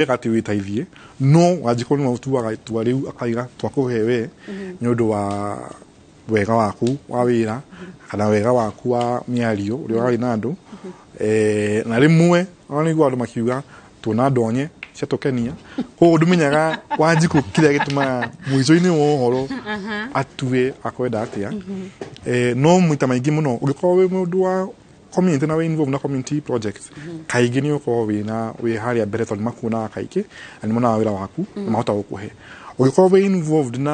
Wega atĩ wĩteithie, no Wanjikũ nĩwe ũtuaga itua rĩu, akaiga twakũhe we nĩ ũndũ wa wega waku wa wĩra kana wega waku wa mĩario ũrĩa ũraria na andũ. Na rĩmwe ona nĩguo andũ makiuga tuona ndonye ciatũkenia. Koguo ndũmenyaga Wanjikũ kĩrĩa gĩtũmaga mũico-inĩ wa ũhoro atue akwenda atĩa. No maita maingĩ mũno ũngĩkorwo wĩ mũndũ wa community na wĩ involved na community projects, kaingĩ nĩ ũkorwo wĩna wĩ harĩa mbere, tondũ makuonaga kaingĩ na nĩ monaga wĩra waku na mahota gũkũhe. Ũngĩkorwo wĩ involved na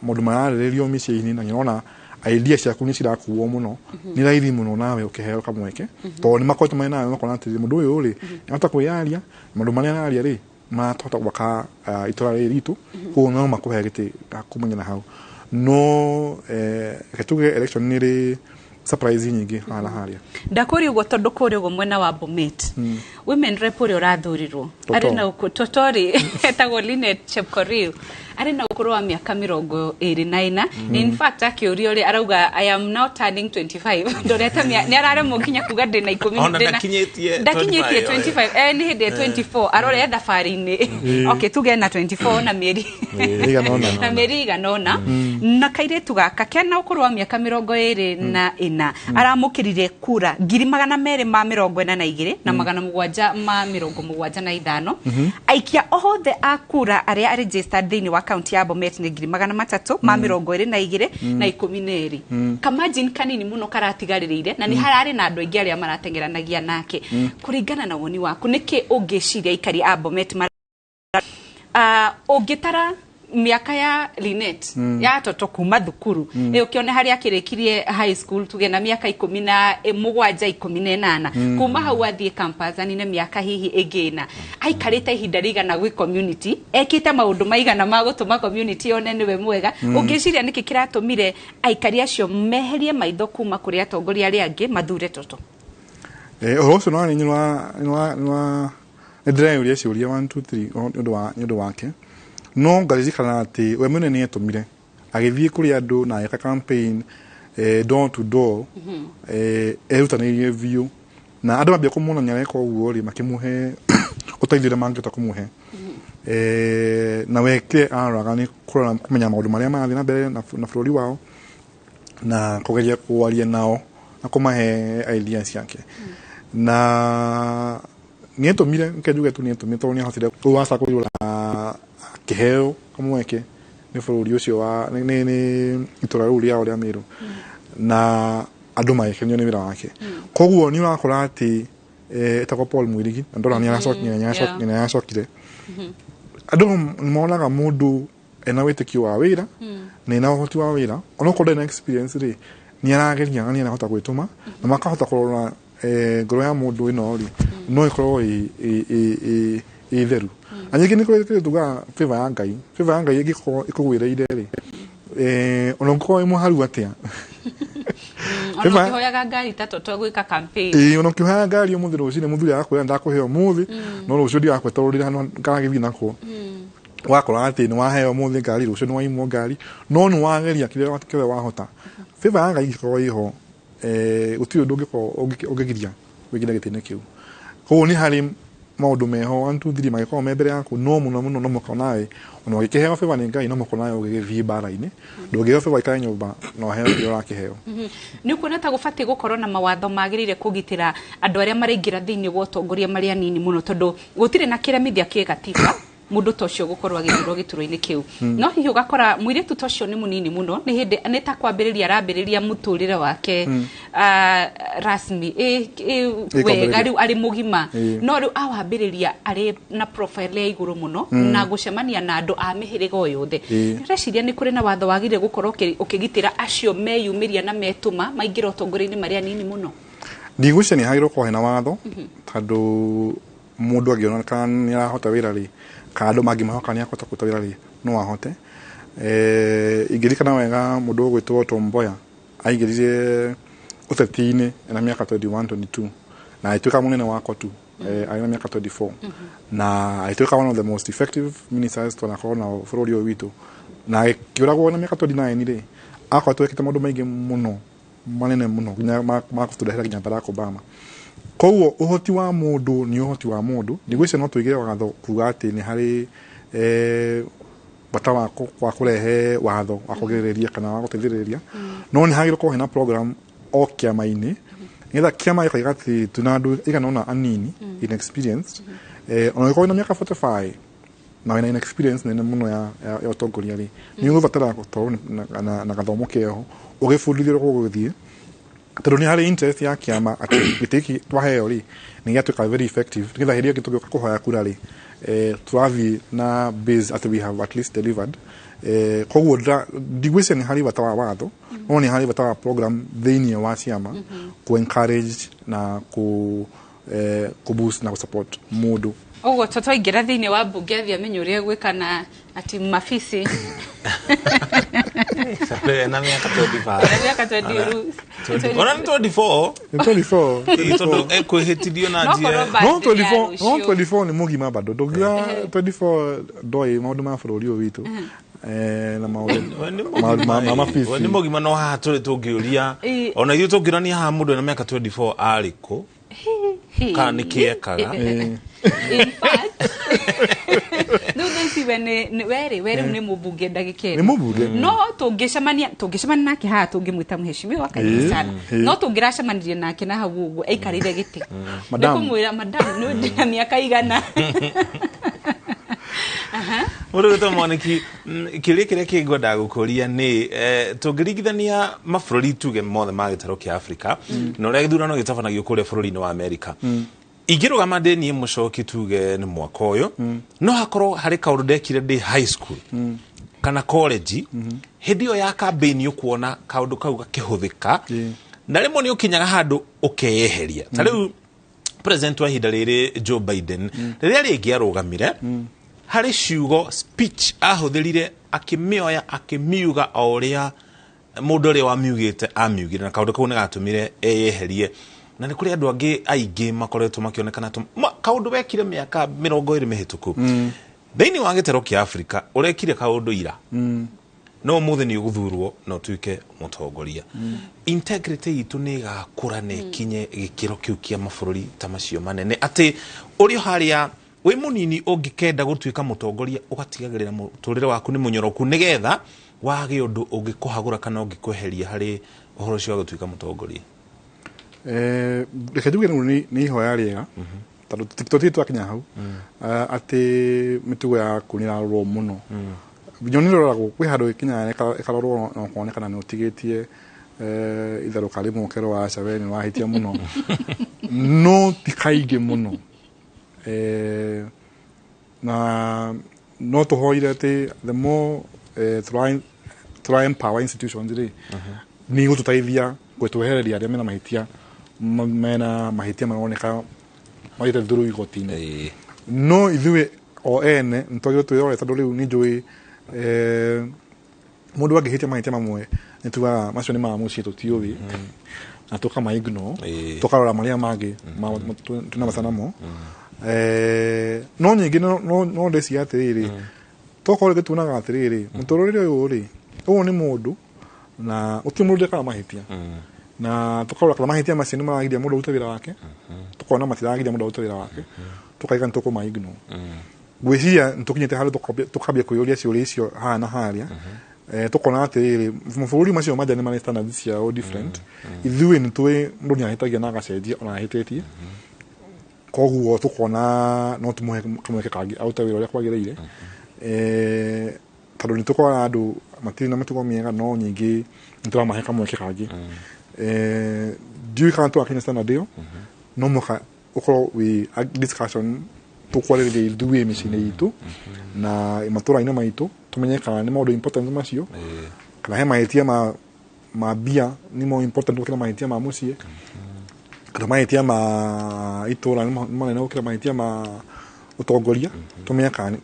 maũndũ mararĩrĩrio mĩciĩ-inĩ na nĩũrona idea ciaku nĩ cirakuo mũno, nĩ raithi mũno nawe ũkĩheo kamweke, tondũ nĩ makoretwo marĩ nawe, makona atĩrĩrĩ, mũndũ ũyũ rĩ nĩahota kwĩyaria, maũndũ marĩa araria rĩ matahota gwaka itũra rĩrĩ ritũ, koguo no makũhe gĩtĩ kumania na hau. No reke tuge election nĩ ĩrĩ surprise nyingĩ haha na harĩa. Ndakũria ũguo tondũ kũrĩa ũguo mwena wa Bomet, women rep ũrĩa ũrathurirwo Toto. arĩ na Totori, etagwo Linet Chepkorir, arĩ na ũkũrũ wa mĩaka 24. In fact, akĩũrio rĩ, arauga, "I am now turning 25." Ndorete nĩ araremwo nginya kuga ndĩna 10. Ona ndakinyĩtie. Ndakinyĩtie. 25. 25, nĩ hĩndĩ 24 arore thabarĩ-inĩ. Okay, tuge na 24 na mĩeri ĩigana ũna. Na mĩeri igana ũna. Na kairĩtu gaka kena ũkũrũ wa mĩaka 24 aramũkĩrire kura 242,775. Aikia othe a kura arĩa registered thĩinĩ wa kaunti ya Bomet nĩ 322,012. Kamargin kanini mũno karatigarĩrĩire, na nĩ hararĩ na andũ aingĩ arĩa marateng'eranagia nake. Kũringana na woni waku, nĩkĩ ũngĩciria aikari a Bomet mara ũngĩtara mĩaka ya Linet, ya Toto, kuma thukuru ĩ ũkĩone harĩa akĩrĩkirie high school, tuge na mĩaka 17, 18, kuma hau athiĩ campus anine mĩaka hihi ĩngĩ ĩna, aikarĩte ihinda rĩigana gwĩ community, ekĩte maũndũ maigana ma gũtũma community yone nĩwe mwega, ũngĩciria nĩkĩ kĩratũmire aikari acio meherie maitho kuma kũrĩ atongoria arĩa angĩ mathure Toto? Ũhoro ũcio no nĩ wa nĩ wa nĩ wa nĩ ndĩreyũria ciũria 1 2 3 nĩ ũndũ wake, no ngaririkana atĩ we mwene nĩ etũmire agĩthiĩ kũrĩ andũ na agĩka campaign door to door, erutanĩirie biũ, na andũ mambia kũmuona nĩ areka ũguo rĩ, makĩmũhe ũteithio ũrĩa mangĩhota kũmũhe. Na we kĩrĩa aroraga nĩ kũrora kũmenya maũndũ marĩa marathiĩ na mbere na bũrũri wao na kũgeria kwaria nao na kũmahe ideas ciake, na nĩ etũmire. Reke njuge tu nĩ etũmire, tondũ nĩ ahotire rĩu wacagũrirwo na akĩheo kamweke nĩ bũrũri ũcio wa nĩ itũra rĩu rĩao rĩa Mĩrũ, na andũ magĩkenio nĩ wĩra wake. Koguo nĩ ũrakora atĩ etagwo Paul Mwirigi, na ndona nĩ aracokire, nĩ aracokire. Andũ nĩ monaga mũndũ ena wĩtĩkio wa wĩra na ena ũhoti wa wĩra, onokorwo ndarĩ na experience rĩ, nĩ arageria na nĩ arahota gwĩtũma, na makahota kũrora ngoro ya mũndũ ĩno rĩ, no ĩkorwo ĩ theru. Na nyingĩ nĩ kũrĩ kĩndũ tugaga favor ya Ngai. Favor ya Ngai ĩngĩkorwo ĩkũgwĩrĩire rĩ, ona ũngĩkorwo wĩ mũharu atĩa, ona ũkĩhoyaga ngari ta Toto gwĩka campaign. Ĩĩ, ona ũkĩhoya ngari ũmũthĩ rũcinĩ, mũthuri agakwĩra ndakũhe ũmũthĩ, no rũciũ ndigakweterũrĩra handũ karagĩthiĩ nakuo. Wakora atĩ nĩ waheo ũmũthĩ ngari, rũciũ nĩ waimwo ngari, no nĩ wageria kĩrĩa kĩothe wahota. Favor ya Ngai ĩngĩkorwo ĩho, gũtirĩ ũndũ ũngĩkorwo ũngĩgiria wĩingĩre gĩtĩ-inĩ kĩu. Koguo nĩ harĩ maũndũ meho 1 2 3 mangĩkorwo me mbere yaku, no mũno mũno no mũhaka nawe ona ũgĩkĩheo favor nĩ Ngai, no mũhaka nawe ũgĩgĩthiĩ mbara-inĩ. Ndũngĩheo favor ikare nyũmba na ũheo kĩrĩa ũrakĩheo. Nĩ ũkuona ta gũbatiĩ gũkorwo na mawatho magĩrĩire kũgitĩra andũ arĩa maraingĩra thĩinĩ wa ũtongoria marĩ anini mũno, tondũ gũtirĩ na kĩremithia kĩ gatiba mũndũ ta ũcio gũkorwo agĩthurwo gĩturwa-inĩ kĩu? No hihi ũgakora mũirĩtu ta ũcio nĩ mũnini mũno, nĩ hĩndĩ nĩ ta kwambĩrĩria arambĩrĩria mũtũrĩre wake rasmi wega kwambĩrĩria. Rĩu arĩ mũgima, no rĩu awambĩrĩria arĩ na profile ya igũrũ mũno na gũcemania na andũ a mĩhĩrĩga o yothe. Ndĩreciria nĩ kũrĩ na watho wagĩrĩire gũkorwo ũkĩgitĩra acio meyumĩria na metũma maingĩra ũtongoria-inĩ marĩ anini mũno. Ndigwĩciria nĩ hagĩrĩirwo gũkorwo hena watho, tondũ mũndũ angĩona kana nĩ arahota wĩra rĩ, kana andũ mangĩmũhoka nĩ akũhota kũruta wĩra rĩ, no ahote. Ingĩririkana wega, mũndũ ũgwĩtwo Tom Mboya aingĩrire ũteti-inĩ ena mĩaka 21, 22, na agĩtuĩka mũnene wa COTU arĩ na mĩaka 24, na agĩtuĩka one of the most effective ministers twanakorwo nao bũrũri ũyũ witũ, na agĩkĩũragwo na mĩaka 29 rĩ, akoretwo ekĩte maũndũ maingĩ mũno manene mũno nginya ma kũtũrehera nginya Barack Obama. Koguo ũhoti wa mũndũ nĩ ũhoti wa mũndũ. Ndigwĩciria no tũigĩre watho kuga atĩ nĩ harĩ bata wa kũrehe watho wa kũgirĩrĩria kana wa gũteithĩrĩria, no nĩ hagĩrĩirwo gũkorwo hena program o kĩama-inĩ, nĩgetha kĩama gĩkoiga atĩ twĩna andũ igana ũna anini inexperienced, ona ũngĩkorwo wĩna mĩaka 45 na wĩna inexperience nene mũno ya ũtongoria rĩ, nĩ ũgũbatara gũkorwo na gathomo keho ũgĩbundithio ũrĩa gũgũthiĩ, tondũ nĩ harĩ interest ya kĩama atĩ gĩtĩ gĩkĩ twaheo rĩ nĩ gĩatuĩka very effective, nĩgetha hĩndĩ ĩyo ĩngĩ tũgĩũka kũhoya kura rĩ, tũrathiĩ na base atĩ we have at least delivered. Koguo ndigwĩciria nĩ harĩ bata wa watho, no nĩ harĩ bata wa program thĩinĩ wa ciama ku encourage na ku boost na ku support mũndũ. Ũguo tũtwaingĩra thĩinĩ wa mbunge athiĩ amenye ũrĩa gwĩka na ati mafisi. Na mĩaka 25. Na mĩaka 20. Ona nĩ 24. Nĩ 24. Tondũ ekwĩhĩtithio na njĩra. No 24, no 24 nĩ mũgima bado. Ndũngiuga 24 ndoĩ maũndũ ma bũrũri ũyũ witũ. Na maũndũ ma mafisi. We nĩ mũgima, no haha tũrĩ tũngĩũria. Ona ithuĩ tũngĩrania haha mũndũ ena mĩaka 24 arĩ kũ? Kana nĩ kĩ ekaga? In fact, no this we ni weri weri ni mubunge ndagika Ni mubunge. No tungicemania nake haha tungimwita mheshimiwa karibu sana. No tungiracemanirie nake na hau uguo aikarire giti. Nikumwira madam no ndina miaka igana. Mũndũ wĩtwo Mwaniki, kĩũria kĩrĩa kĩngwendaga gũkũria nĩ tũngĩringithania mabũrũri tuge mothe ma gĩtarũ kĩa Afrika na ũrĩa gĩthurano gĩtabanagio kũrĩa bũrũri-inĩ wa Amerika, ingĩrũgama ndĩ niĩ mũcoki tuge nĩ mwaka ũyũ, no hakorwo harĩ kaũndũ ndekire ndĩ high school kana college, hĩndĩ ĩyo ya campaign ũkuona kaũndũ kau gakĩhũthĩka, na rĩmwe nĩ ũkinyaga handũ ũkeyeheria. Ta rĩu president wa ihinda rĩrĩ Joe Biden, rĩrĩa rĩngĩ arũgamire, harĩ ciugo speech ahũthĩrire akĩmĩoya akĩmiuga o ũrĩa mũndũ ũrĩa wamiugĩte amiugire, na kaũndũ kau nĩ gatũmire eyeherie. Na nĩ kũrĩ andũ angĩ aingĩ makoretwo makĩonekana kaũndũ wekire mĩaka 20 mĩhĩtũku. Thĩinĩ wa gĩtarũ kĩa Afrika ũrekire kaũndũ ira, no ũmũthĩ nĩ ũgũthurwo na ũtuĩke mũtongoria. Integrity itũ nĩ ĩgakũra na ĩkinye gĩkĩro kĩu kĩa mabũrũri ta macio manene, atĩ ũrĩ harĩa wĩ mũnini ũngĩkenda gũtuĩka mũtongoria ũgatigagĩrĩra mũtũrĩre waku nĩ mũnyoroku, nĩgetha wage ũndũ ũngĩkũhagũra kana ũngĩkweheria harĩ ũhoro ũcio wa gũtuĩka mũtongoria. Reke njuge rĩu nĩ ihoya rĩega, tondũ tũtirĩ twakinya hau, atĩ mĩtugo yaku nĩ ĩrarorwo mũno. Nyoni ĩroragwo kwĩ handũ ĩkinyaga ĩkarorwo na ũkonekana nĩ ũtigĩtie itherũka rĩmwe ũkerwo aca we nĩ wahĩtia mũno, no ti kaingĩ mũno. Na no tũhoire atĩ the more tũra empower institutions rĩ, nĩ igũtũteithia gwĩtwehereria arĩa mena mahĩtia, mena mahĩtia maroneka mathiĩte through igoti-inĩ. No ithuĩ o ene nĩ twagĩrĩirwo twĩrore, tondũ rĩu nĩ njũĩ mũndũ angĩhĩtia mahĩtia mamwe nĩ tugaga macio nĩ ma mũciĩ tũtiũĩ, na tũkama ignore, tũkarora marĩa mangĩ twĩna bata namo. No nyingĩ no ndĩciria atĩrĩrĩ, tokorwo rĩngĩ tuonaga atĩrĩrĩ, mũtũrĩre ũyũ rĩ, ũyũ nĩ mũndũ na gũtirĩ mũndũ ũtekaga mahĩtia, na tũkarora kana mahĩtia macio nĩ maragiria mũndũ arute wĩra wake, tũkona matiragiria mũndũ arute wĩra wake, tũkaiga nĩ tũkũma ignore. Ngwĩciria nĩ tũkinyĩte handũ tũkambia kwĩyũria ciũria icio haha na harĩa, tũkona atĩrĩrĩ, mabũrũri macio manja nĩ marĩ standards ciao different, ithuĩ nĩ tũĩ mũndũ nĩ ahĩtagia na agacenjia ona ahĩtĩtie, koguo tũkona no tũmũhe kamweke kangĩ arute wĩra ũrĩa kwagĩrĩire. Tondũ nĩ tũkoraga andũ matirĩ na mĩtugo mĩega, no nyingĩ nĩ tũramahe kamweke kangĩ. Ndiũĩ kana tũgakinya standard ĩyo, no mũhaka ũkorwo wĩ discussion tũkwarĩrĩria ithuĩ mĩciĩ-inĩ itũ na matũra-inĩ maitũ, tũmenye kana nĩ maũndũ important macio, kana he mahĩtia ma mbia nĩ more important gũkĩra mahĩtia ma mũciĩ, kana mahĩtia ma itũra nĩ manene gũkĩra mahĩtia ma ũtongoria, tũmenye kana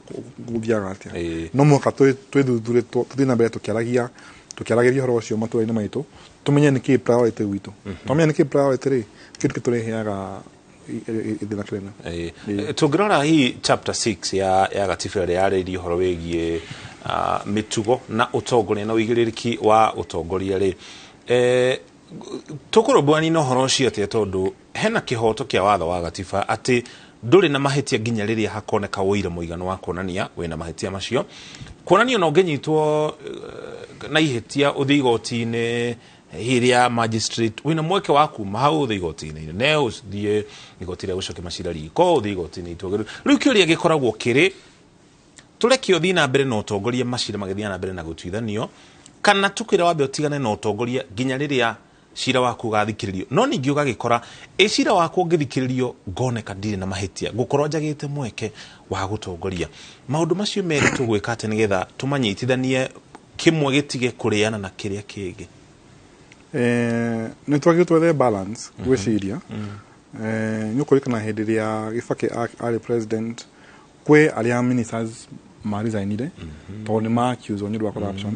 gũthiaga atĩa. No mũhaka twĩthuthurie, tũthiĩ na mbere tũkĩaragĩria ũhoro ũcio matũra-inĩ maitũ, tũmenye nĩkĩĩ priority gwitũ. Twamenya nĩkĩĩ priority rĩ, kĩndũ kĩtũreheaga ithĩna kĩnene. Tũngĩrora hihi chapter 6 ya gatiba ĩrĩa yarĩirie ũhoro wĩgiĩ mĩtugo na ũtongoria na ũigĩrĩrĩki wa ũtongoria rĩ, Tũkũrũmbũyania na ũhoro ũcio atĩa tondũ hena kĩhoto kĩa watho wa gatiba atĩ ndũrĩ na mahĩtia nginya rĩrĩa hakoneka ũira mũiganu wa kuonania wĩna mahĩtia macio. Kuonania ona ũngĩnyitwo na ihĩtia ũthiĩ igoti-inĩ hihi rĩa magistrate, wĩna mweke wa kuma hau ũthiĩ igoti-inĩ inene, ũthiĩ igoti rĩa gũcokia macira riko, ũthiĩ igoti-inĩ itũgĩru. Rĩu kĩũria gĩkoragwo kĩrĩ tũreke ũthiĩ na mbere na ũtongoria macira magĩthiĩ na mbere na gũtuithanio, kana tũkwĩra wambe ũtigane na ũtongoria nginya rĩrĩa cira waku ũgathikĩrĩrio. No ningĩ ũgagĩkora ĩ cira waku ũngĩthikĩrĩrio ngoneka ndirĩ na mahĩtia, ngũkorwo njagĩte mweke wa gũtongoria. Maũndũ macio merĩ tũgwĩka atĩ nĩgetha tũmanyitithanie kĩmwe gĩtige kũrĩana na kĩrĩa kĩngĩ? Nĩ twagĩrĩirwo twethe balance gwĩciria. Nĩ ũkũririkana hĩndĩ ĩrĩa Gĩbakĩ arĩ president, kwĩ arĩa ministers maresignire tondũ nĩ ma accused nĩ ũndũ wa corruption.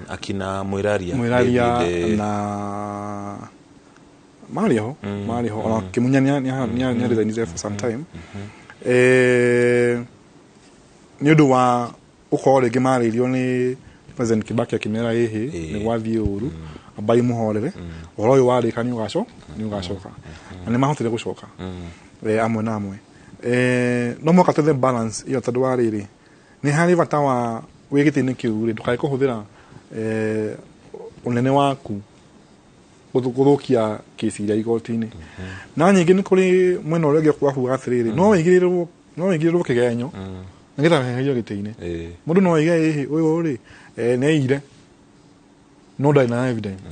Akina Mwiraria. Mwiraria na marĩ ho, marĩ ho. Ona Kĩmunya nĩ resignire for some time. Nĩ ũndũ wa gũkorwo rĩngĩ marĩirio nĩ President Kibaki akĩmera ĩhĩ nĩ gwathiĩ ũru, ambai mũhorere, ũhoro ũyũ warĩka nĩ ũgacoka. Na nĩ mahotire gũcoka amwe na amwe. No mũhaka twethe balance ĩyo tondũ wa rĩrĩ, nĩ harĩ bata wa wĩ gĩtĩ-inĩ kĩu rĩ, ndũkae kũhũthĩra ũnene waku gũthũkia kĩci iria igoti-inĩ. Na nyingĩ nĩ kũrĩ mwena ũrĩa ũngĩ wakuga atĩrĩrĩ, no wĩigĩrĩrwo kĩgenyo nĩgetha weherio gĩtĩ-inĩ. Mũndũ no oige ĩhĩ ũyũ rĩ, nĩ aiyire no ndarĩ na evidence.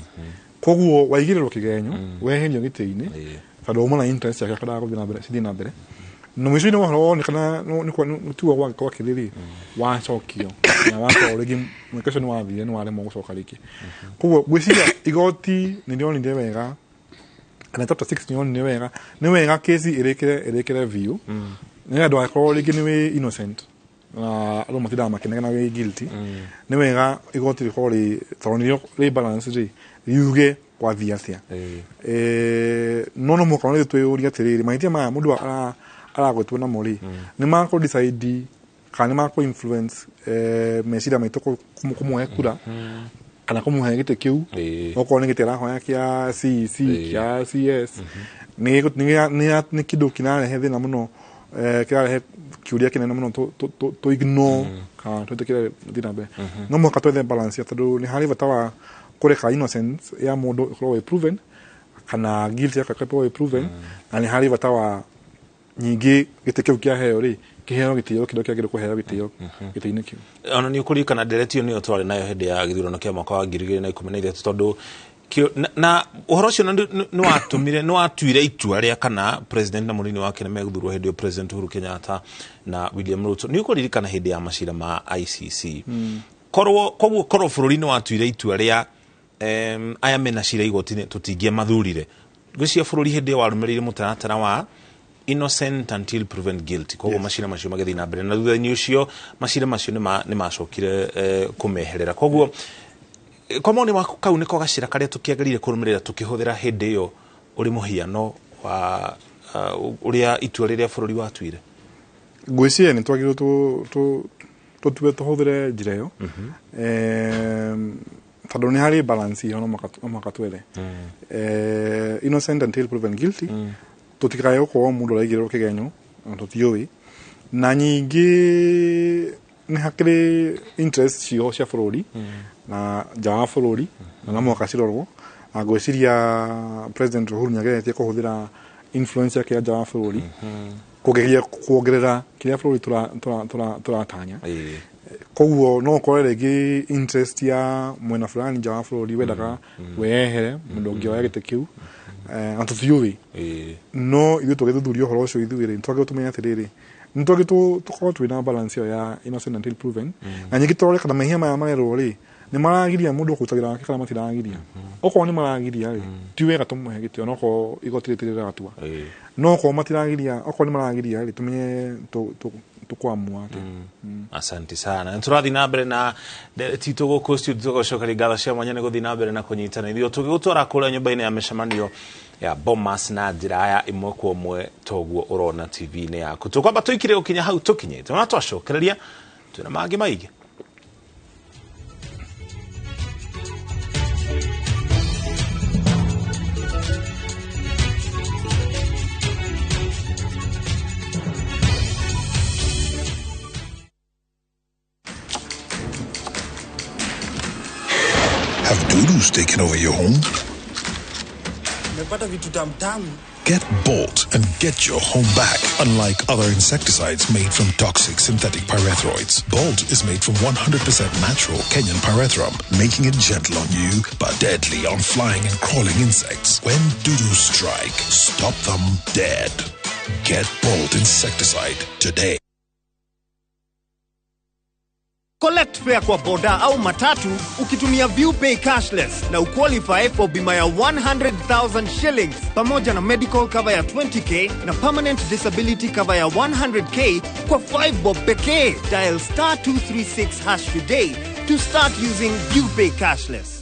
Koguo waigĩrĩrwo kĩgenyo weherio gĩtĩ-inĩ tondũ uma na interest yake akĩendaga gũthiĩ na mbere, cithiĩ na mbere. Na mũico-inĩ wa ũhoro wonekana nĩ tuo gwakĩrĩ rĩ, wacokio na wakorwo rĩngĩ mweke ũcio nĩ wathire, nĩ waremwo gũcoka rĩngĩ. Koguo ngwĩciria igoti nĩ rĩonire wega, kana chapter 6 nĩ yonire wega, nĩ wega kesi ĩrĩkĩre biũ nĩgetha ndũgakorwo rĩngĩ nĩ wĩ innocent na andũ matindaga makĩnegena wĩ guilty. Nĩ wega igoti rĩkorwo rĩ, tondũ nĩrĩo rĩ balance rĩ, riuge gwathiĩ atĩa. No no mũhaka nĩ twĩyũrie atĩrĩrĩ, mahĩtia maya mũndũ aragwetwo namo rĩ, nĩ makũ decide kana nĩ makũ influence meciria maitũ kũmũhe kura kana kũmũhe gĩtĩ kĩu, okorwo nĩ gĩtĩ arahoya kĩa CEC, kĩa CS, nĩ kĩndũ kĩrarehe thĩna mũno, kĩrarehe kĩũria kĩnene mũno tũ ignore kana twĩtĩkĩre gũthiĩ na mbere. No mũhaka twethe balance tondũ nĩ harĩ bata wa kũreka innocence ya mũndũ ĩkorwo ĩ proven kana guilt yake ĩkorwo ĩ proven, na nĩ harĩ bata wa nyingĩ gĩtĩ kĩu kĩaheo rĩ, kĩheo gĩtĩo kĩrĩa kĩagĩrĩirwo kũheo gĩtĩo gĩtĩ-inĩ kĩu. Ona nĩ ũkũririkana ndereti ĩyo nĩyo twarĩ nayo hĩndĩ ya gĩthurano kĩa mwaka wa 2013 tondũ na ũhoro ũcio nĩ watũmire, nĩ watuire itua rĩa kana president na mũnini wake nĩ megũthurwo hĩndĩ ĩyo President Uhuru Kenyatta na William Ruto. Nĩ ũkũririkana hĩndĩ ya macira ma ICC. Korwo koguo korwo bũrũri nĩ watuire itua rĩa aya mena cira igoti-inĩ tũtingĩamathurire. Ngwĩciria bũrũri hĩndĩ ĩyo warũmĩrĩire mũtaratara wa innocent until proven guilty. Koguo macira macio magĩthiĩ na mbere, na thutha-inĩ ũcio macira macio nĩ macokire kũmeherera. Koguo kwa mawoni maku kau nĩko gacĩra karĩa tũkĩagĩrĩire kũrũmĩrĩra tũkĩhũthĩra hĩndĩ ĩyo ũrĩ mũhiano wa ũrĩa itua rĩrĩa bũrũri watuire? Ngwĩciria nĩ twagĩrĩirwo tũtue tũhũthĩre njĩra ĩyo, tondũ nĩ harĩ balance ĩyo, no mũhaka twethe. Innocent until proven guilty, tũtikae gũkorwo mũndũ araigĩrĩrwo kĩgenyo na tũtiũĩ. Na nyingĩ nĩ hakĩrĩ interest ciho cia bũrũri na nja wa bũrũri, na no mũhaka cirorwo. Na ngwĩciria President Uhuru nĩageretie kũhũthĩra influence yake ya nja wa bũrũri kũgeria kuongerera kĩrĩa bũrũri tũratanya. Koguo no ũkore rĩngĩ interest ya mwena fulani nja wa bũrũri wendaga wehere mũndũ ũngĩ oya gĩtĩ kĩu, na tũtiũĩ. No ithuĩ tũgĩthuthuria ũhoro ũcio ithuĩ rĩ, nĩtwagĩrĩirwo tũmenye atĩrĩrĩ, nĩtwagĩrĩirwo tũkorwo twĩna balance ĩyo ya innocent until proven, na nyingĩ tũrore kana mehia maya marerwo rĩ, nĩ maragiria mũndũ kũruta wĩra wake kana matiragiria. Okorwo nĩ maragiria rĩ, ti wega tũmũhe gĩtĩo onokorwo igoti rĩtirĩ rĩratua. No okorwo matiragiria, okorwo nĩ maragiria rĩ, tũmenye tũkwamua atĩa. Asante sana. Tũrathiĩ na mbere na ndereti itũ gũkũ studio, tũgacokeria ngatho cia mwanya nĩ gũthiĩ na mbere na kũnyitana ithuĩ tũgĩgũtwara kũrĩa nyũmba-inĩ ya mĩcemanio ya Bomas na njĩra ya ĩmwe kwa ĩmwe toguo ũrona TV-inĩ yaku. Tũkwamba tũikire gũkinya hau tũkinyĩte, ona twacokereria twĩna mangĩ maingĩ. Have dudus taken over your home? Nimepata vitu tamtamu. Get Bolt and get your home back. Unlike other insecticides made from toxic synthetic pyrethroids, Bolt is made from 100% natural Kenyan pyrethrum, making it gentle on you but deadly on flying and crawling insects. When dudus strike, stop them dead. Get Bolt insecticide today. Collect fare kwa boda au matatu ukitumia ViewPay cashless na uqualify for bima ya 100,000 shillings pamoja na medical cover ya 20K na permanent disability cover ya 100K kwa 5 bob pekee. Dial star 236 hash today to start using ViewPay cashless.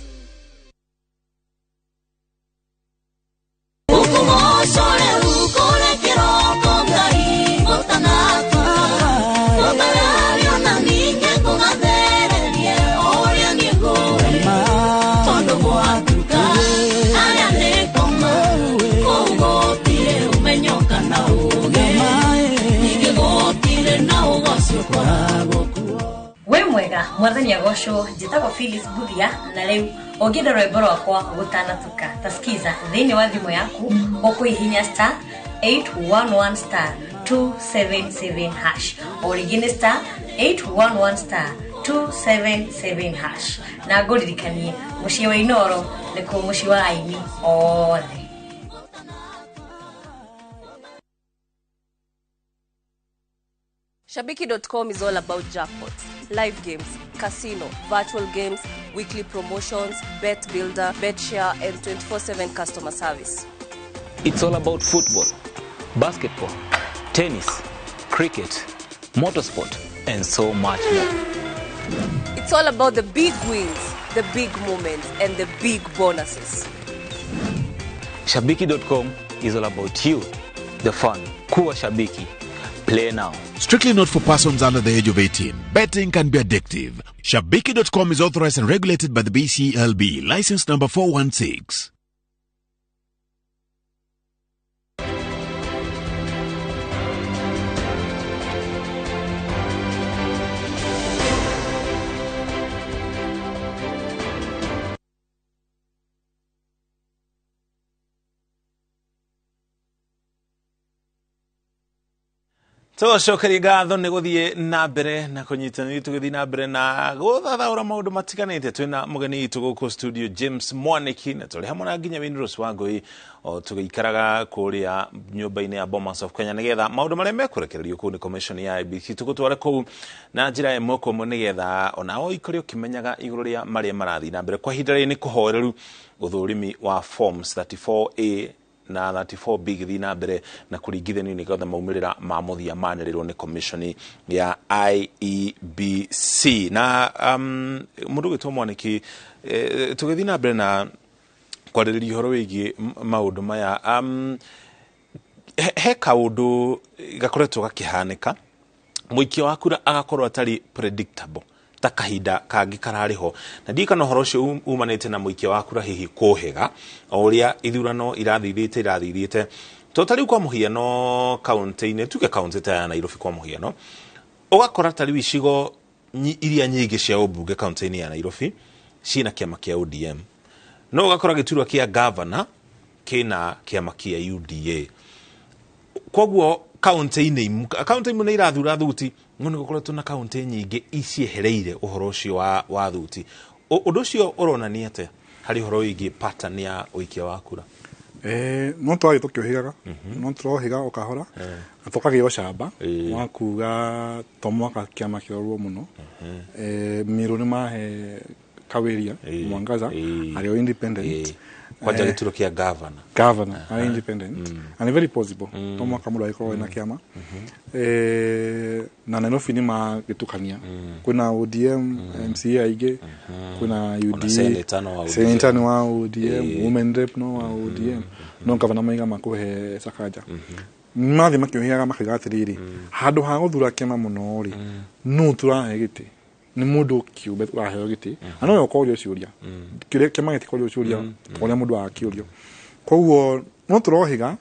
We mwega mwathani agocwo njĩtagwo Phyllis Buthia na rĩu ũngĩenda rwĩmbo rwakwa gũtanatuka tasikiza thĩinĩ wa thimũ yaku ũkũhihinya star 811 star 277 hash o rĩngĩ nĩ star 811 star 277 hash na ngũririkanie mũciĩ wa Inooro nĩkuo mũciĩ wa aini othe. Shabiki.com is all about jackpots, live games, casino, virtual games, weekly promotions, bet builder, bet share, and 24/7 customer service. It's all about football, basketball, tennis, cricket, motorsport, and so much more. It's all about the big wins, the big moments, and the big bonuses. Shabiki.com is all about you, the fun. Kuwa Shabiki. Play now. Strictly not for persons under the age of 18. Betting can be addictive. Shabiki.com is authorized and regulated by the BCLB. License number 416. Tũcokerie ngatho nĩ gũthiĩ na mbere na kũnyitanĩra tũgĩthiĩ na mbere na gũthathaũra maũndũ matiganĩte. Twĩna mũgeni witũ gũkũ studio James Mwaniki na tũrĩ hamwe na nginya Winrose Wangũi o tũgĩikaraga kũrĩa nyũmba-inĩ ya Bomas of Kenya nĩgetha maũndũ marĩa mekũrekererio kũu nĩ commission ya IEBC tũgũtware kũu na njĩra ĩmwe kwa ĩmwe nĩgetha onao ikore ũkĩmenyaga igũrũ rĩa marĩa marathiĩ na mbere. Kwa ihinda rĩrĩ nĩ kũhoreru ũthũrimi wa forms 34A na 34B gĩthiĩ na mbere na kũringithanio nĩgetha maumĩrĩra ma mũthia manĩrĩrwo nĩ commission ya IEBC. Na mũndũ ũgwĩtwo Mwaniki, tũgĩthiĩ na mbere na kwarĩrĩria ũhoro wĩgiĩ maũndũ maya, he kaũndũ gakoretwo gakĩhanĩka, mũikia wa kura agakorwo atarĩ predictable ta kahinda kangĩ kararĩ ho, na ndiũĩ kana ũhoro ũcio umanĩte na mũikia wa kura hihi kũhĩga o ũrĩa ithurano irathithiĩte to ta rĩu kwa mũhiano kaũntĩ-inĩ, tuge kaũntĩ ta ya Nairobi kwa mũhiano, ũgakora ta rĩu icigo iria nyingĩ cia ũmbunge kaũntĩ-inĩ ya Nairobi ciĩna kĩama kĩa ODM, no ũgakora gĩturwa kĩa gavana kĩna kĩama kĩa UDA. Koguo kaũntĩ-inĩ kaũntĩ imwe nĩ irathura thuti, no nĩ gũkoretwo na kaũntĩ nyingĩ iciehereire ũhoro ũcio wa thuti. Ũndũ ũcio ũronania atĩa harĩ ũhoro wĩgiĩ pattern ya ũikia wa kura? No twathiĩ tũkĩũhĩgaga, no tũrohĩga o kahora na tũkagĩa ũcamba wa kuga to mwaka kĩama kĩrorwo mũno. Mĩrũ nĩ mahe Kaweria Mwangaza arĩ o independent kwanja gĩturwa kĩa governor governor arĩ independent and very possible to mwaka mũndũ agĩkorwo ena kĩama. Na Nairobi nĩ magĩtukania, kwĩna ODM MCA aingĩ, kwĩna UDA, senator nĩ wa ODM, women rep no wa ODM, no governor maiga makũhe Sakaja. Mathiĩ makĩũhĩaga makiuga atĩrĩrĩ, handũ ha gũthura kĩama mũno rĩ, nũ tũrahe gĩtĩ? Nĩ mũndũ kĩũmbe ũraheo gĩtĩ na nowe ũkorio ciũria, kĩrĩa kĩama gĩtikorio ciũria ũrĩa mũndũ agakĩũrio. Koguo no tũrohĩga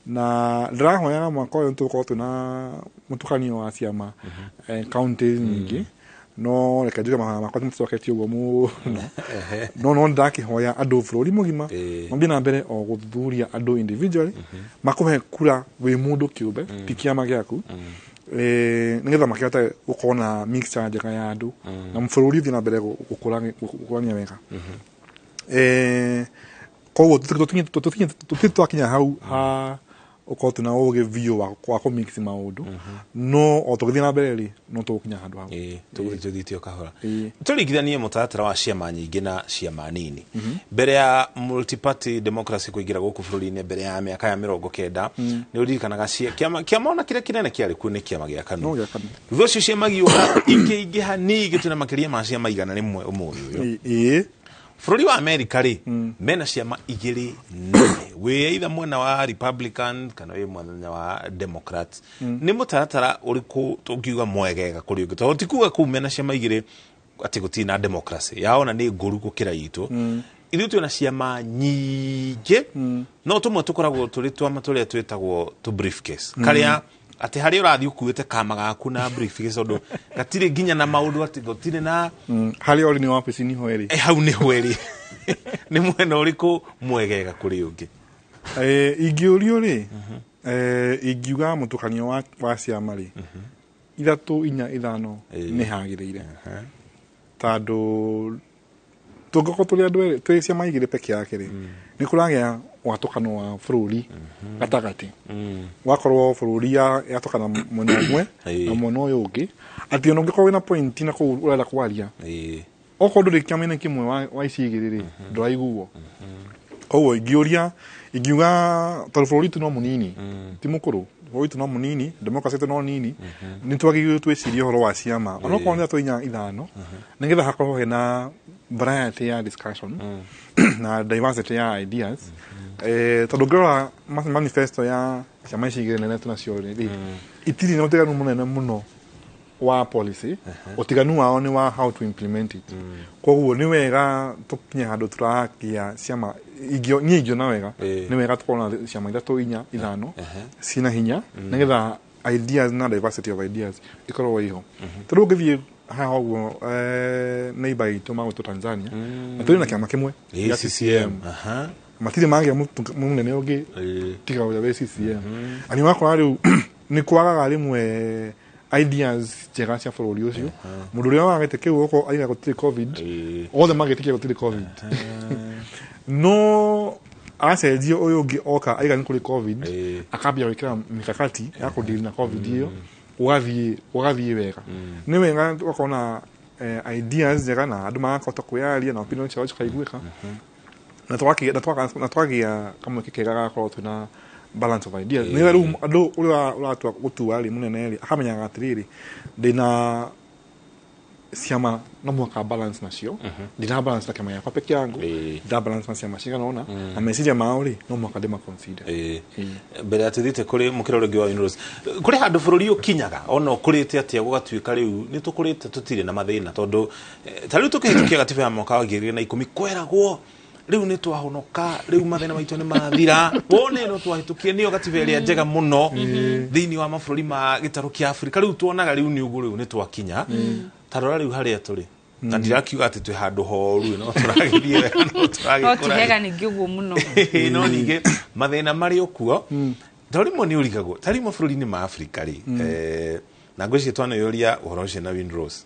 na ndĩrahoyaga mwaka ũyũ nĩtũgũkorwo twĩna mũtukanio wa ciama kaũntĩ nyingĩ, No reke njuge mahoya makwa maticoketie ũguo mũno, no ndakĩhoya andũ bũrũri mũgima mathiĩ na mbere o gũthuthuria andũ individually, makũhe kura wĩ mũndũ kĩũmbe, ti kĩama gĩaku, nĩgetha makĩhote gũkorwo na mixture njega ya andũ na bũrũri ũthiĩ na mbere gũkũrania wega. Koguo tũtirĩ twakinya hau ha ũkorwo twĩna ũgĩ biũ wa kũmix maũndũ, no o tũgĩthiĩ na mbere rĩ, no tũgũkinya handũ hau. Tũgũthiĩ tũthiĩte o kahora. Tũringithanie mũtaratara wa ciama nyingĩ na ciama nini. Mbere ya multi-party democracy kũingĩra gũkũ bũrũri-inĩ mbere ya mĩaka ya 90, nĩ ũririkanaga kĩama ona kĩrĩa kĩnene kĩarĩ kuo nĩ kĩama gĩa KANU. Thutha ũcio ciama igĩũka ikĩingĩha ningĩ, twĩna makĩria ma ciama 100 ũmũthĩ ũyũ. Bũrũri wa Amerika rĩ, mena ciama igĩrĩ nene, wĩ either mwena wa Republican kana wĩ mwena wa Democrat. Nĩ mũtaratara ũrĩkũ tũngiuga mwegega kũrĩ ũngĩ? Tondũ ti kuga kũu mena ciama igĩrĩ atĩ gũtirĩ na democracy yaona nĩ ngũru gũkĩra itũ. Ithuĩ twĩna ciama nyingĩ, no tũmwe tũkoragwo tũrĩ twama tũrĩa twĩtagwo tũ briefcase, karĩa atĩ harĩa ũrathiĩ ũkuĩte kama gaku na briefcase, tondũ gatirĩ nginya na maũndũ, atĩ gũtirĩ na harĩa ũrĩ nĩ wabici nĩho ĩrĩ. Hau nĩho ĩrĩ. Nĩ mwena ũrĩkũ mwegega kũrĩ ũngĩ? Ingĩũrio rĩ, ingiuga mũtukanio wa ciama rĩ, 3, 4, 5 nĩ hagĩrĩire, tondũ tũngĩkorwo tũrĩ andũ erĩ twĩ ciama igĩrĩ peke yake rĩ, nĩ kũragĩa watũkano wa bũrũri gatagatĩ, wakorwo bũrũri yatũkana mwena ũmwe na mwena ũyũ ũngĩ, atĩ ona ũngĩkorwo wĩna point na kũu ũrenda kwaria, okorwo ndũrĩ kĩama-inĩ kĩmwe wa ici igĩrĩ rĩ, ndũraiguo. Koguo ingĩũria, ingiuga tondũ bũrũri witũ no mũnini, ti mũkũrũ, bũrũri witũ no mũnini, democracy itũ no nini, nĩ twagĩrĩirwo twĩcirie ũhoro wa ciama onokorwo nĩ 3, 4, 5, nĩgetha hakorwo hena variety ya discussion na diversity ya ideas. Tondũ ũngĩrora manifesto ya ciama ici igĩrĩ nene tũnacio rĩ, itirĩ na ũtiganu mũnene mũno wa policy, ũtiganu wao nĩ wa how to implement it. Koguo nĩ wega tũkinye handũ tũrakia ciama, niĩ ingĩona wega nĩ wega tũkorwo na ciama 3, 4, 5 cina hinya, nĩgetha ideas na diversity of ideas ikorwo iho. Tondũ ũngĩthiĩ haha ũguo neighbor itũ magwĩtwo Tanzania, na tũrĩ na kĩama kĩmwe gĩa CCM, matirĩ magĩa mũnene ũngĩ tiga ũrĩa wĩ CCM. Na nĩ ũrakora rĩu nĩ kwagaga rĩmwe ideas njega cia bũrũri ũcio. Mũndũ ũrĩa wagĩte kĩu gũkũ aiga gũtirĩ COVID, othe magĩtĩkia gũtirĩ COVID, no acenjio ũyũ ũngĩ oka aiga nĩ kũrĩ COVID, akambia gwĩkĩra mikakati ya kũdeal na COVID ĩyo, ũgathiĩ wega. Nĩ wega tũgakorwo na ideas njega na andũ magakĩhota kwĩyaria na opinion ciao cikaiguĩka, na twagĩa kamweke kega gagakorwo twĩna balance of ideas. Nĩgetha rĩu andũ ũrĩa ũratua gũtua rĩ mũnene rĩ, akamenyaga atĩrĩrĩ, ndĩna ciama no mũhaka balance nacio, ndina balance na kĩama gĩakwa peke yangu, ndina balance na ciama cigana ũna, na meciria mao rĩ no mũhaka ndĩma consider. Mbere ya tũthiĩte kũrĩ mũkĩra ũrĩa ũngĩ wa Winrose, kũrĩ handũ bũrũri ũkinyaga ona ũkũrĩte atĩa gũgatuĩka rĩu nĩ tũkũrĩte tũtirĩ na mathĩna, tondũ ta rĩu tũkĩhĩtũkia gatiba ya mwaka wa 2010 kweragwo rĩu nĩ twahonoka, rĩu mathĩna maitũ nĩ mathira, wone no twahĩtũkie nĩyo gatiba ĩrĩa njega mũno thĩinĩ wa mabũrũri ma gĩtarũ kĩa Afrika. Rĩu tuonaga rĩu nĩ ũguo, rĩu nĩ twakinya. Ta rora rĩu harĩa tũrĩ, na ndirakiuga atĩ twĩ handũ horu, no tũragĩthiĩ wega, no tũragĩkũra. No ti hega ningĩ ũguo mũno. No ningĩ mathĩna marĩ o kuo. Ta rĩmwe nĩ ũrigagwo, ta rĩu mabũrũri-inĩ ma Afrika rĩ, na ngwĩciria twaneyũria ũhoro ũcio na Winrose,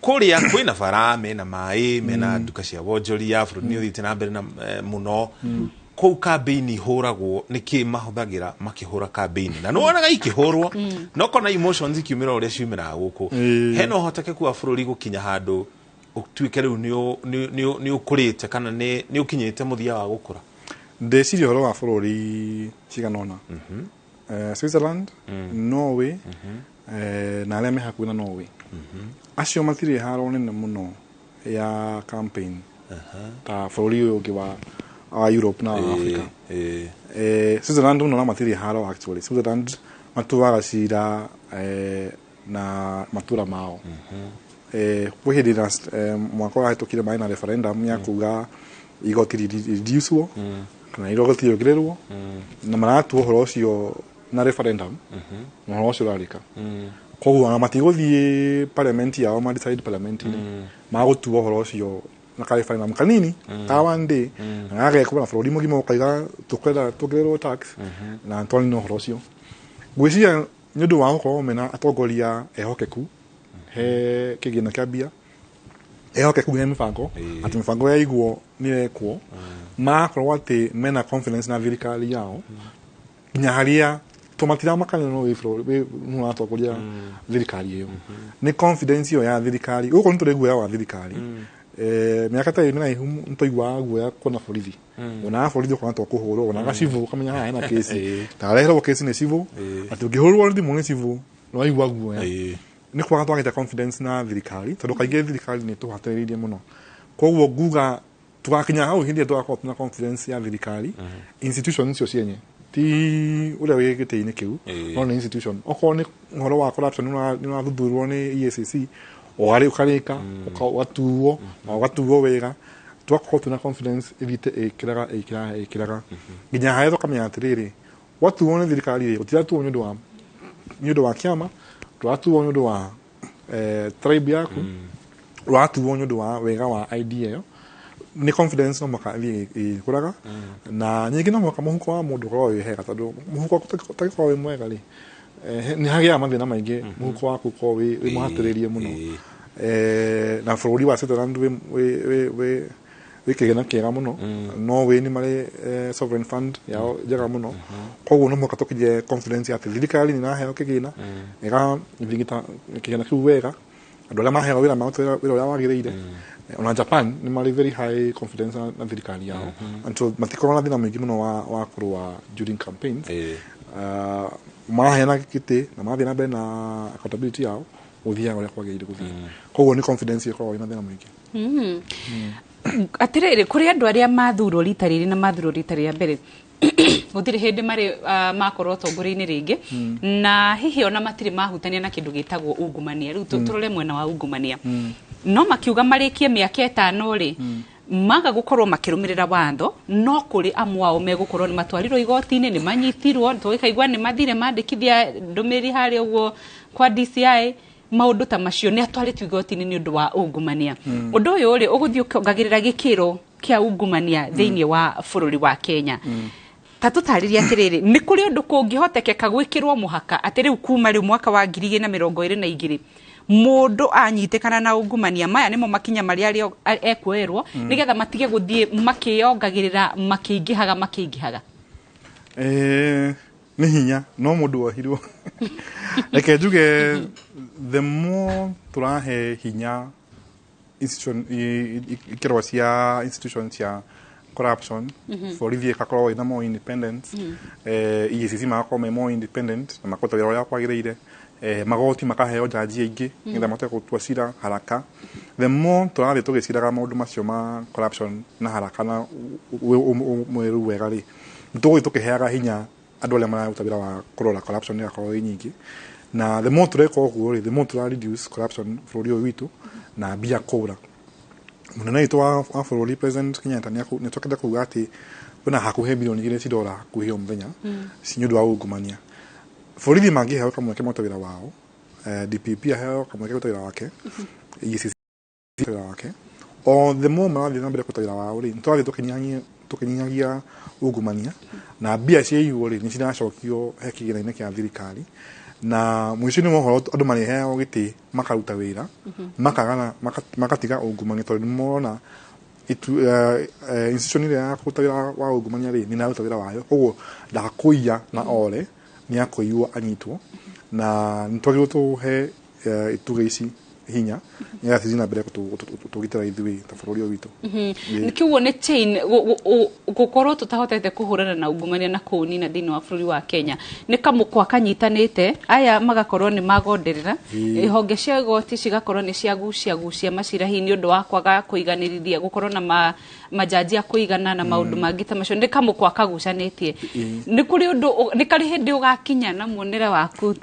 kũrĩa kwĩna bara, mena maĩ, mena nduka cia wonjoria, bũrũri nĩ ũthiĩte na mbere na mũno. Kũu kambĩini ihũragwo nĩkĩ mahũthagĩra makĩhũra kambĩini, na nĩwonaga ikĩhũrwo, no kona emotions ikiumĩra ũrĩa ciumĩraga gũkũ. Hena ũhotekeku wa bũrũri gũkinya handũ ũtuĩke rĩu nĩ ũkũrĩte kana nĩ ũkinyĩte mũthia wa gũkũra? Ndeciria ũhoro wa bũrũri cigana ũna, Switzerland, Norway, na arĩa me hakuhĩ na Norway, acio matirĩ haro nene mũno ya campaign ta bũrũri ũyũ ũngĩ wa Europe na Africa. Switzerland no matirĩ haro actually. Switzerland matuaga cira na matura mao. Kwĩ hĩndĩ mwaka ũrahĩtũkire marĩ na referendum ya kuga igoti reducewo kana igoti rĩongererwo, na maratua ũhoro ũcio na referendum, na ũhoro ũcio ũrarĩka. Koguo ona matigũthiĩ parliament yao ma decide parliament-inĩ, magũtua ũhoro ũcio na ka referendum kanini ka one day, na gagekwo na bũrũri mũgima ũkaiga tũkwenda tuongererwo tax na twanina ũhoro ũcio. Ngwĩciria nĩ ũndũ wa gũkorwo mena atongoria ehokeku he kĩgĩna kĩa mbia, ehokeku he mĩbango, atĩ mĩbango yaigwo nĩ ĩrekwo, magakorwo atĩ mena confidence na thirikari yao nginya harĩa to matiramakania no wĩ bũrũri nũ ũratongoria thirikari ĩyo, nĩ confidence ĩyo ya thirikari. Gũkũ nĩ tũrĩ guoya wa thirikari. Mĩaka ta ĩrĩ mĩraihu nĩtwaiguaga guoya kuona borithi, wonaga borithi ũkona to kũhũrwo, wonaga civũ ũkamenya haha hena kĩci, ndareherwo kĩci nĩ civũ, atĩ ũngĩhũrwo thimũ nĩ civũ nĩwaigua guoya. Nĩ kwaga twagĩte confidence na thirikari, tondũ kaingĩ thirikari nĩ tũhatĩrĩirie mũno. Koguo nguga tugakinya hau hĩndĩ ĩrĩa tũgakorwo tuna confidence ya thirikari, institution icio cienye, ti ũrĩa wĩ gĩtĩ-inĩ kĩu, no nĩ institution. Okorwo nĩ ũhoro wa corruption nĩ ũrathuthurwo nĩ EACC, ũgarĩ ũkarĩka ũgatuo na ũgatuo wega, tũgakorwo twĩna confidence ĩthiĩte ĩkĩraga ĩkĩraga ĩkĩraga nginya harĩa tũkamenya atĩrĩrĩ, watuo nĩ thirikari rĩ, ũtiratuo nĩ ũndũ wa kĩama, ndũratuo nĩ ũndũ wa tribe yaku, ũratuo nĩ ũndũ wa wega wa idea ĩyo. Nĩ confidence no mũhaka ĩthiĩ ĩkũraga, na nyingĩ no mũhaka mũhuko wa mũndũ ũkorwo wĩ hega, tondũ mũhuko waku ũtangĩkorwo wĩ mwega rĩ, nĩ hagĩaga mathĩna maingĩ, mũhuko waku ũkorwo wĩ mũhatĩrĩrie mũno. Na bũrũri wa Switzerland wĩ kĩgĩna kĩega mũno, no wĩ nĩ marĩ sovereign fund yao njega mũno. Koguo no mũhaka tũkinyie confidence atĩ thirikari nĩ ĩraheo kĩgĩna, ĩgathingita kĩgĩna kĩu wega, andũ arĩa maheo wĩra maruta wĩra ũrĩa wagĩrĩire. Ona Japan nĩ marĩ very high confidence na thirikari yao, and so matikoragwo na thĩna mũingĩ mũno wa kũrũa during campaigns. Maheana gĩtĩ na mathiĩ na mbere na accountability yao, gũthiaga ũrĩa kwagĩrĩire gũthiĩ. Koguo nĩ confidence ĩkoragwo ĩna thĩna mũingĩ. Atirĩrĩ, kũrĩ andũ arĩa mathurwo rita rĩrĩ na mathurwo rita rĩa mbere, gũtirĩ hĩndĩ marĩ makorwo ũtongoria-inĩ rĩngĩ, na hihi ona matirĩ mahutania na kĩndũ gĩtagwo ungumania. Rĩu tũrore mwena wa ungumania, no makiuga marĩkie mĩaka 5 rĩ, maga gũkorwo makĩrũmĩrĩra watho, no kũrĩ amwe ao megũkorwo nĩ matwarirwo igoti-inĩ, nĩ manyitirwo, tũgĩkaigua nĩ mathire mandĩkithia ndũmĩrĩri harĩa ũguo kwa DCI, maũndũ ta macio, nĩ atwarĩtwo igoti-inĩ nĩ ũndũ wa ungumania. Ũndũ ũyũ rĩ, ũgũthiĩ ũkĩongagĩrĩra gĩkĩro kĩa ungumania thĩinĩ wa bũrũri wa Kenya. Ta tũtarĩrie atĩrĩrĩ, nĩ kũrĩ ũndũ kũngĩhotekeka gwĩkĩrwo mũhaka atĩ rĩu kuma rĩu mwaka wa 2022 mũndũ anyitĩkana na ungumania, maya nĩmo makinya marĩa ekuoerwo, nĩgetha matige gũthiĩ makĩongagĩrĩra, makĩingĩhaga makĩingĩhaga? Nĩ hinya no mũndũ wohirwo. Reke njuge, the more tũrahe hinya institution ikĩrwo cia institution cia corruption, borithi ĩgakorwo ĩna more independence, EACC magakorwo me more independent na makũruta wĩra ũrĩa kwagĩrĩire, magoti makaheo jaji aingĩ nĩgetha mahote gũtua cira haraka, the more tũrathiĩ tũgĩciraga maũndũ macio ma corruption na haraka na mwĩru wega rĩ, nĩtũgũthiĩ tũkĩheaga hinya andũ arĩa mararuta wĩra wa kũrora corruption ĩgakorwo ĩ nyingĩ. Na the more tũreka ũguo rĩ, the more tũra reduce corruption bũrũri ũyũ witũ na mbia kũra. Mũnene witũ wa bũrũri, President Kenyatta, nĩ atũkĩte kuga atĩ kwĩna hakuhĩ 2 bilioni cirora hakuhĩ o mũthenya nĩ ũndũ wa ungumania. Borithi mangĩheo kamweke marute wĩra wao, DPP aheo kamweke kũruta wĩra wake, EACC wĩra wake, o the more marathiĩ na mbere kũruta wĩra wao rĩ, nĩ tũrathiĩ tũkĩnyihagia ungumania, na mbia ciaiywo rĩ, nĩ ciracokio he kĩgĩna-inĩ kĩa thirikari. Na mũico-inĩ wa ũhoro andũ marĩheagwo gĩtĩ makaruta wĩra makagana makatiga ungumania, tondũ nĩ mona institution ĩrĩa ya kũruta wĩra wa ungumania rĩ, nĩ ĩraruta wĩra wayo. Koguo ndakũiya na ore nĩ akũiywo anyitwo. Na nĩ twagĩrĩirwo tũhe itugĩ ici hinya nĩgetha cithiĩ na mbere gũtũgitĩra ithuĩ ta bũrũri ũyũ witũ. Nĩkĩguo nĩ chain gũkorwo tũtahotete kũhũrana na ungumania na kũũnina thĩinĩ wa bũrũri wa Kenya nĩ kamũkwa kanyitanĩte, aya magakorwo nĩ magonderera, honge cia igoti cigakorwo nĩ ciagucia gucia macira hihi nĩ ũndũ wa kwaga kũiganĩrithia, gũkorwo na majaji a kũigana na maũndũ mangĩ ta macio, nĩ kamũkwa kagucanĩtie. Nĩ kũrĩ ũndũ nĩ karĩ hĩndĩ ũgakinya na muonere waku?